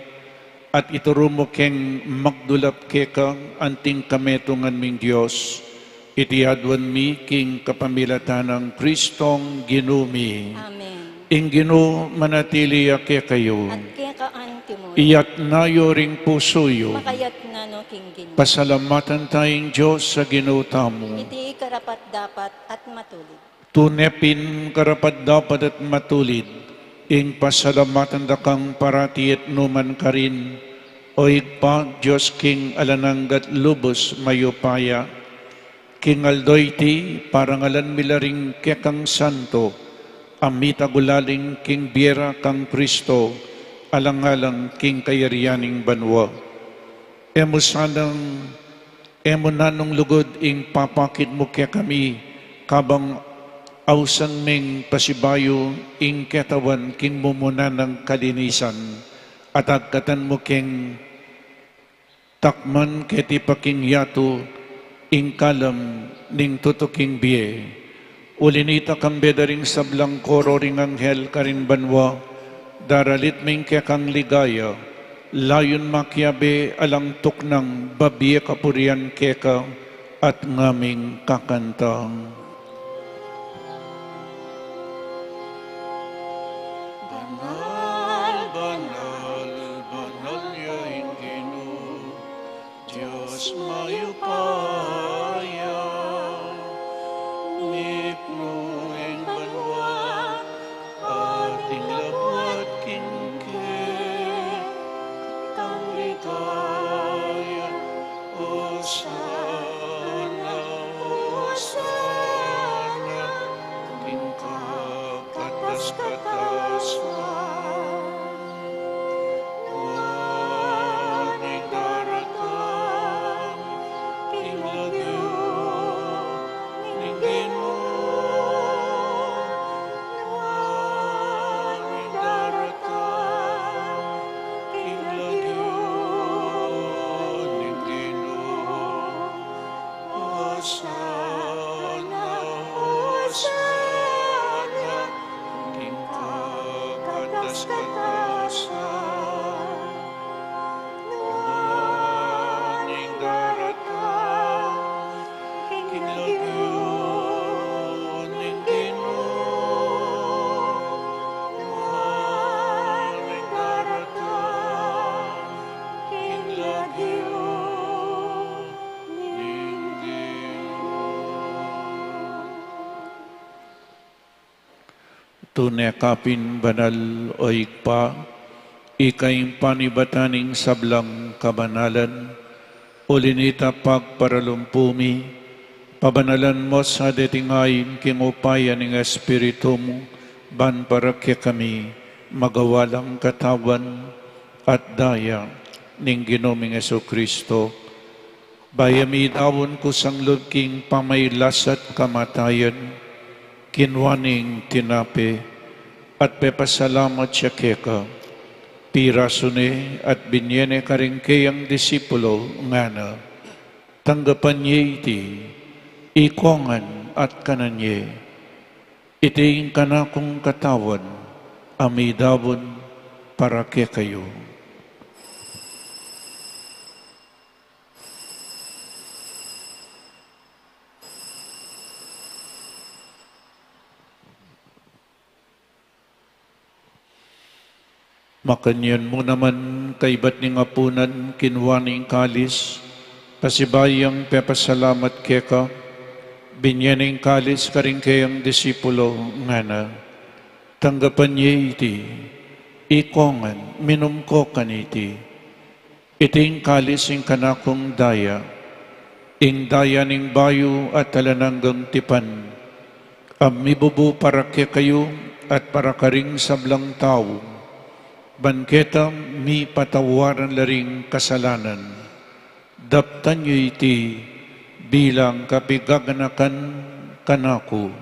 at ituru mu keng magdulap keka anting kametungan ming Dios. Iti aduan mi king kapamilatan nang Kristong Ginu mi. Amen. Ing Ginu manatili ya kekayu. At keka antimu. Iyatna yu ring pusu yu. Makayatna no king Ginu. Pasalamatan taya ing Dios a Ginu tamu. Iti karapat-dapat at matulid. Tune pin karapat-dapat at matulid, ing pasalamatan da kang parati at nukarin man, O Ibpa, Dios king alang angga at lubus mayupaya. King aldo iti, parangalan mi la ring kekang santo, a mitagulaling king bie ra kang Kristo, alang-alang king kayarian ning banua. E mu sanang, e mu nanung lugud ing papakit mu kekami, kabang ausan ming pasibayu ing ketawan king mumuna nang kalinisan, at agkatan mu keng takman keti pa king yatu ing kalam ning tutuking bie. Uli na nita, kambe da ring sablang koro ring anghel karin banua, daralit ming kekang ligaya, layun makiabe alang tuknang babie kapurian keka, at ngaming kakanta. Banal, banal, banal ya ing Ginu, Dios mayupaya, mipnu ing banua, at ing labuad king kekang ligaya. Osana, Osana. Sana, Hosanna, king kakatas-katasan. Nuan ing daratang king lagyu ning Ginu, nuan ing daratang king lagyu ning Ginu. Tune ka pin banal, o Ibpa, ika ing panibatan ning sablang kabanalan. Uli na nita, pagparalumpu mi, pabanalan mu sa deting ain king upaya ning Espiritu mu, ban para kekami magawa lang katawan at daya ning Ginu ming Jesucristo. Bayu mi daun kusang lub king pamailas at kamatayan, kinua neng tinape, at pepasalamat ya keka. Pirasu ne at binye ne karing keyang disipulo, ngana: Tanggapan ye iti, ikong ngan at kanan ye. Iti ing kanakung katawan, a midaun para kekayu. Makanyan mu naman, kaibat ning apunan, kinua ne ing kalis, pasibayu yang pepasalamat keka, binye ne ing kalis karing keyang disipulo, ngana: Tanggapan ye iti, ikong ngan, minum ko kaniti. Iti ing kalis ning kanakung daya, ing daya ning bayu at alang anggang tipan, a mibubu para kekayu at para karing sablang tau, ban keta mipatawaran la ring kasalanan. Daptan yu iti bilang kapigaganakan kanaku.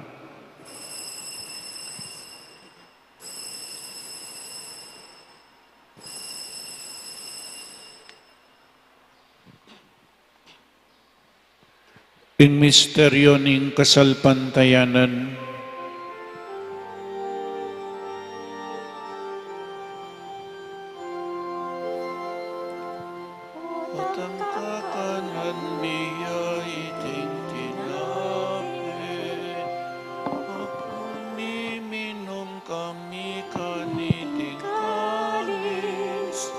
Ing misteryu ning kasalpantayanan. At ing kakanan mi ya iting tinape, at miminum kami kaniting kalis,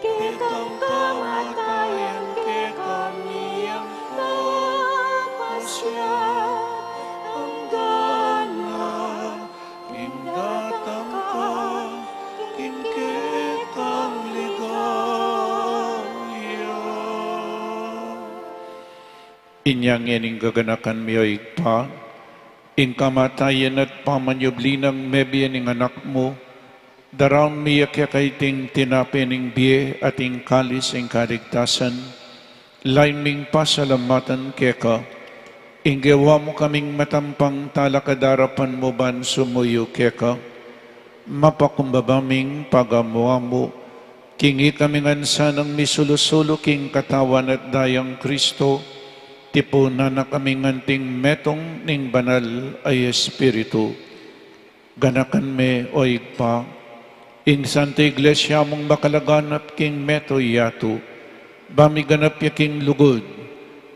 ketang kamatayan kekami yang papasya, anggang king datang ka king kekang ligaya. Inya ngeni ing gaganakan mi, o Ibpa, ing kamatayan at pamanyubli nang mebie ning Anak mu, daraun mi ya keka iting tinape ning bie at ing kalis ning kaligtasan, lain ming pasalamatan keka, ing gewa mu kaming matampang talakad king arapan mu ban sumuyu keka. Mapakumbaba ming pagamu-amu, king ikami ngan sanang misulu-sulu king katawan at dayang Kristo, tipunan na kaming anting metung ning Banal a Espiritu. Ganakan me, o Ibpa, ing Santa Iglesia mung makalaganap king mabilug a yatu, ba miganap ya king lugud,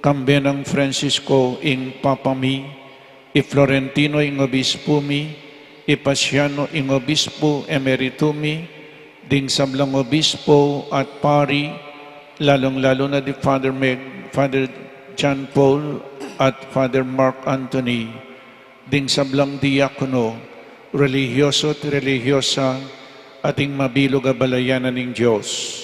kambe nang Francisco ing Papa mi, i Florentino ing Obispo mi, i Paciano ing Obispo Emerito mi, ding sablang Obispo at pari, lalung-lalu na di Father Meg, Father John Paul, at Father Mark Anthony, ding sablang diakono, relihiyoso at relihiyosa, at ing mabilug a balayan ning Dios.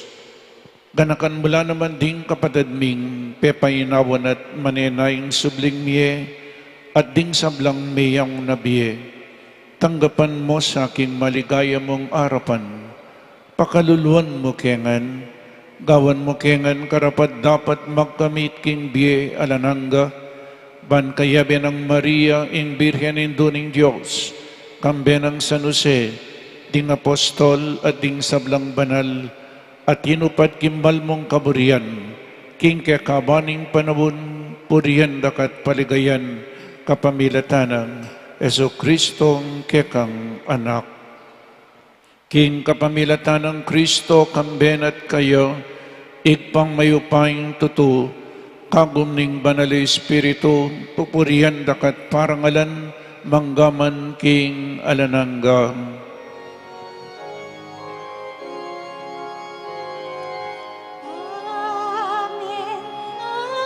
Ganakan mu la naman ding kapatad ming pepainawan at manenaya ing subling mie, at ding sablang meyang na bie. Tanggapan mu sa king maligaya mung arapan. Pakaluluan mu ke ngan, gawan mu ke ngan karapat-dapat magkamit king bie alang angga, ban kayabe nang Maria, ing Birhen Indu ning Dios, kambe nang San Jose, ding apostol at ding sablang banal, a tinupad king mal mung kaburian, king kekaban ning panaun, purian daka at paligayan kapamilatan nang Jesucristo, kekang Anak. King kapamilatan nang Kristo, kambe na at kaya, Ibpang mayupayang tutu, kagum ning Banal a Espiritu, pupurian daka at parangalan, mangga man king alang angga. Amen. Amen. Amen.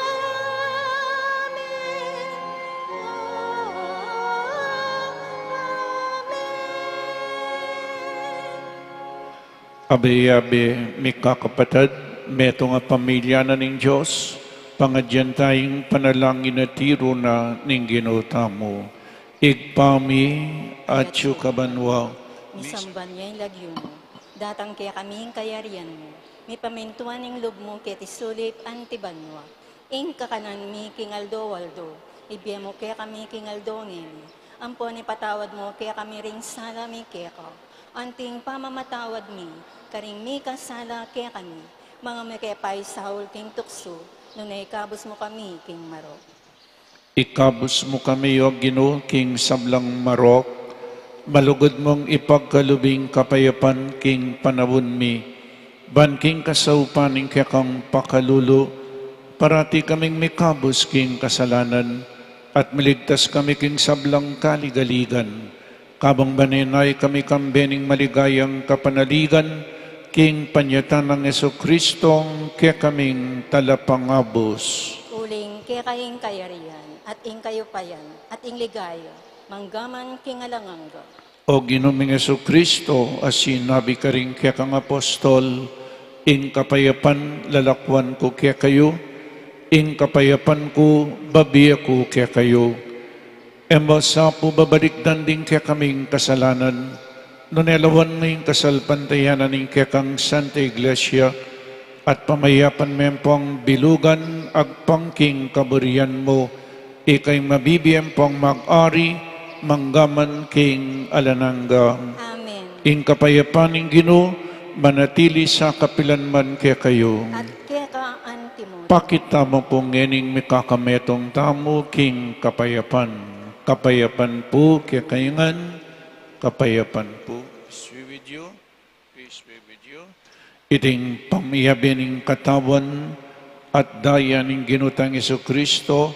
Abe-abe, mikakapatad, metung a pamilya na ning Dios, pangadyan taya ing panalangin a tiru na ning Ginu tamu. Ibpa mi, atsu ka banua. Misamban ya ing lagyu mu. Datang kekami ing kayarian mu. Mipamintuan ing lub mu keti sulip anti banua. Ing kakanan mi king aldo-aldo, ibie mu kekami king aldo ngeni. Ampon ipatawad mu kekami ring sala mi keka, anti ing pamamatawad mi karing mikasala kekami. Manga mu ke paisaul king tuksu, nune ikabus mu kami king marok. Ikabus mu kami, O Ginu, king sablang marok, malugud mung ipagkalub ing kapayapan king panaun mi, ban king kasaupan ning kekang pakalulu, parati kaming mikabus king kasalanan, at miligtas kami king sablang kaligaligan. Kabang banenay kami kambe ning maligayang kapanaligan, king panyatang nang Jesucristo, kekaming talapangabus. Uling keka ing kayarian, at ing kayupayan, at ing ligaya, mangga man king alang angga. O Ginu ming Jesucristo, a sinabi karing kekang apostol, Ing kapayapan lalakwan ku kekayu, ing kapayapan ku babie ku kekayu. E mu sa pu babalikdan ding kekaming kasalanan, nune lawan mu ing kasalpantayanan ning kekang Santa Iglesia, at pamayapan me ampong bilugan agpang king kaburian mu, ika ing mabibie ampong mag-ari, mangga man king alang angga. Amen. Ing kapayapan ning Ginu, manatili sa kapilan man kekayu. At keka antimurin. Pakit tamu pu ngening mikakametung tamu king kapayapan. Kapayapan pu kekayu ngan, kapayapan pu. Peace be with you. Peace be with you. Iting pamiyabe ning katawan at daya ning Ginu tang Jesucristo,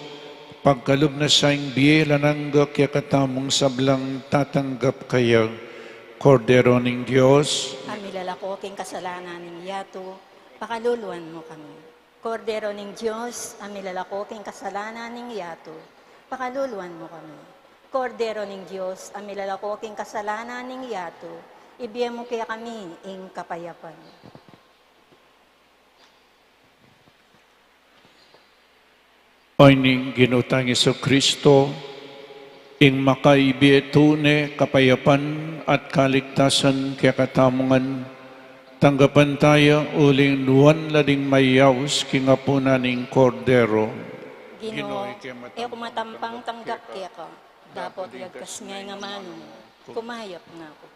pagkalub na sa ing bie alang angga kekatamung sablang tatanggap kaya. Kordero ning Dios, a milalako king kasalanan ning yatu, pakaluluan mu kami. Kordero ning Dios, a milalako king kasalanan ning yatu, pakaluluan mu kami. Kordero ning Dios, a milalako king kasalanan ning yatu, ibie mu kekami ing kapayapan. Oyni ing Ginu tang Jesucristo, ing makaibie tune kapayapan at kaligtasan kekatamu ngan, tanggapan taya uling nuan la ding mayaus king apunan ning Kordero. Ginu, e ku matampang tanggap keka, dapot lagkas me ing amanu mu, kumayap na ku.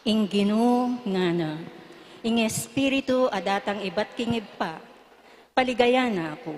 Ing Ginu ngana, ing Espiritu a datang ibat king Ibpa, paligayan na ku.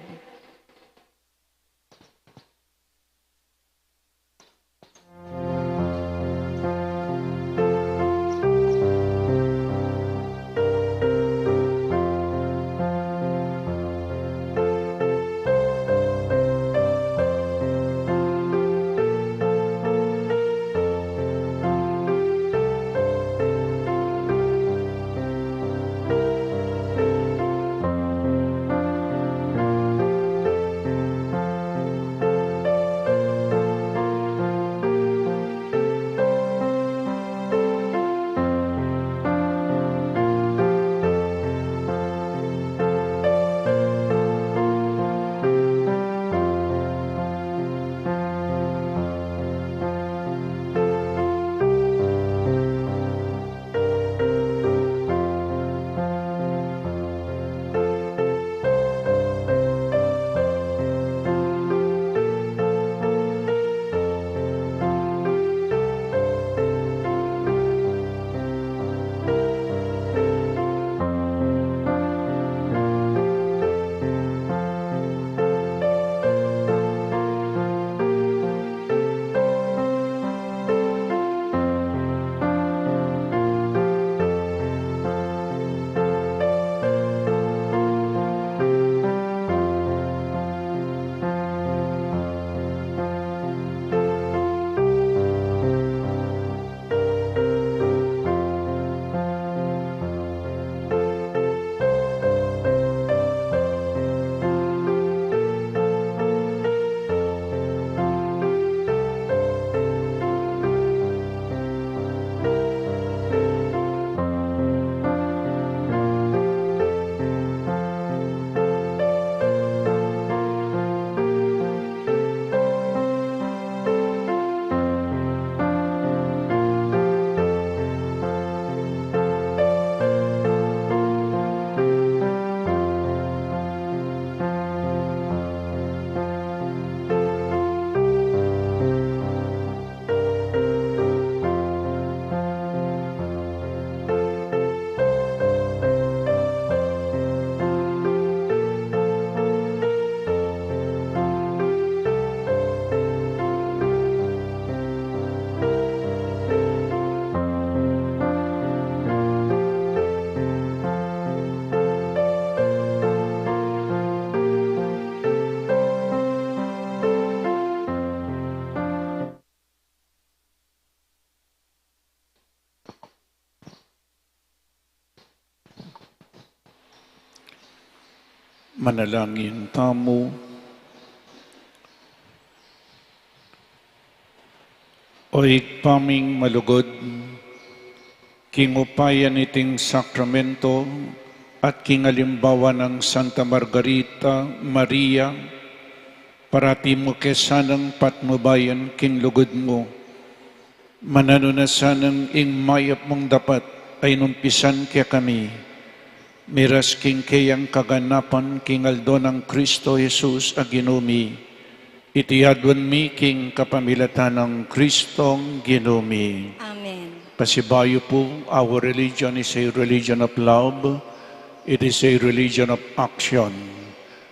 Manalangin tamu. O Ibpa ming malugud, king upaya niting sakramento at king alimbawa nang Santa Margarita Maria, parati mu ke sanang patnubayan king lugud mu. Mananu na sanang ing mayap mung dapat a inumpisan kekami, miras king keyang kaganapan king aldo nang Kristo Jesus a Ginu mi. Iti aduan mi king kapamilatan nang Kristong Ginu mi. Amen. Pasibayu pu, our religion is a religion of love. It is a religion of action.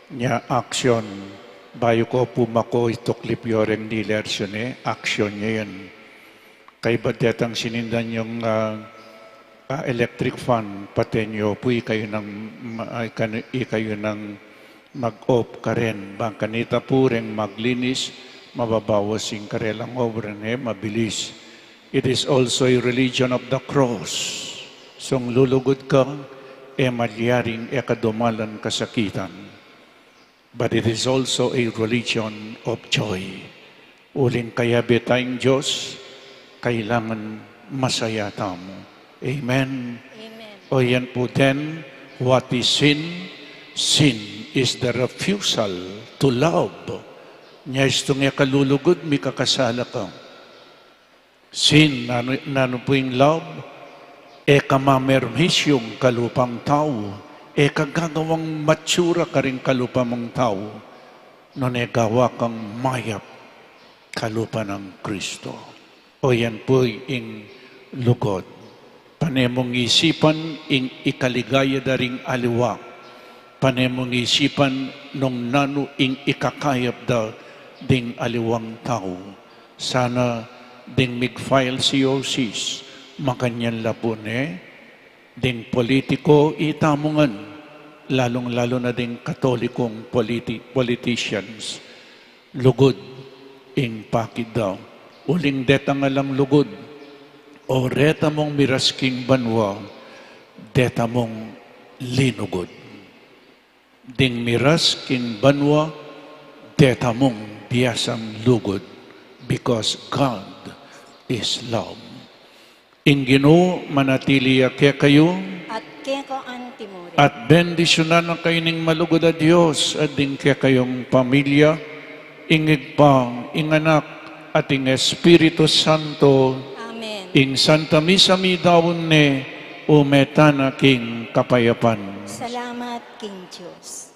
Nya action, bayu ko pu mako ituklip yu reng dilersyun e, action nya yan. Kaybat detang sinindan yung, ah, ah, electric fan, paten yu pu, ikayu nang, ma-, ah, ika-, ikayu nang mag-off karen. Bang kanita pu reng maglinis, mababawas ing karelang obra ne, mabilis. It is also a religion of the cross. Sung lulugud ka, e malyaring e ka dumalan kasakitan. But it is also a religion of joy. Uling kayabe tang Dios, kailangan masaya tamu. Amen? Amen. O yan pu, then, what is sin? Sin is the refusal to love. Nya istung e ka lulugud, mikakasala ka. Sin, nanu, nanu pu ing love? E ka mamermis king kalupang tau, e ka gagawang matsura karing kalupa mung tau, nune gawa kang mayap kalupa nang Kristo. O yan pu ing lugud. Pane mung isipan ing ikaligaya da ring aliwa. Pane mung isipan nung nanu ing ikakayap da ding aliwang tau. Sana ding mig-file C O Cs, makanyan la pu ne, ding politiko itamu ngan, lalung-lalu na ding Katolikong politi-, politicians, lugud ing pakit da. Uling detang alang lugud, o reta mung miras king banua, deta mung linugud. Ding miras king banua, deta mung biasang lugud, because God is love. Ing Ginu manatili ya kekayu. At keka antimurin. At bendisyunan na kayu ning malugud a Dios, at ding kekayung pamilya, ing Ibpa, ing Anak, at ing Espiritu Santo. Amen. Ing Santa Misa midaun ne, ume tana king kapayapan. Salamat king Dios.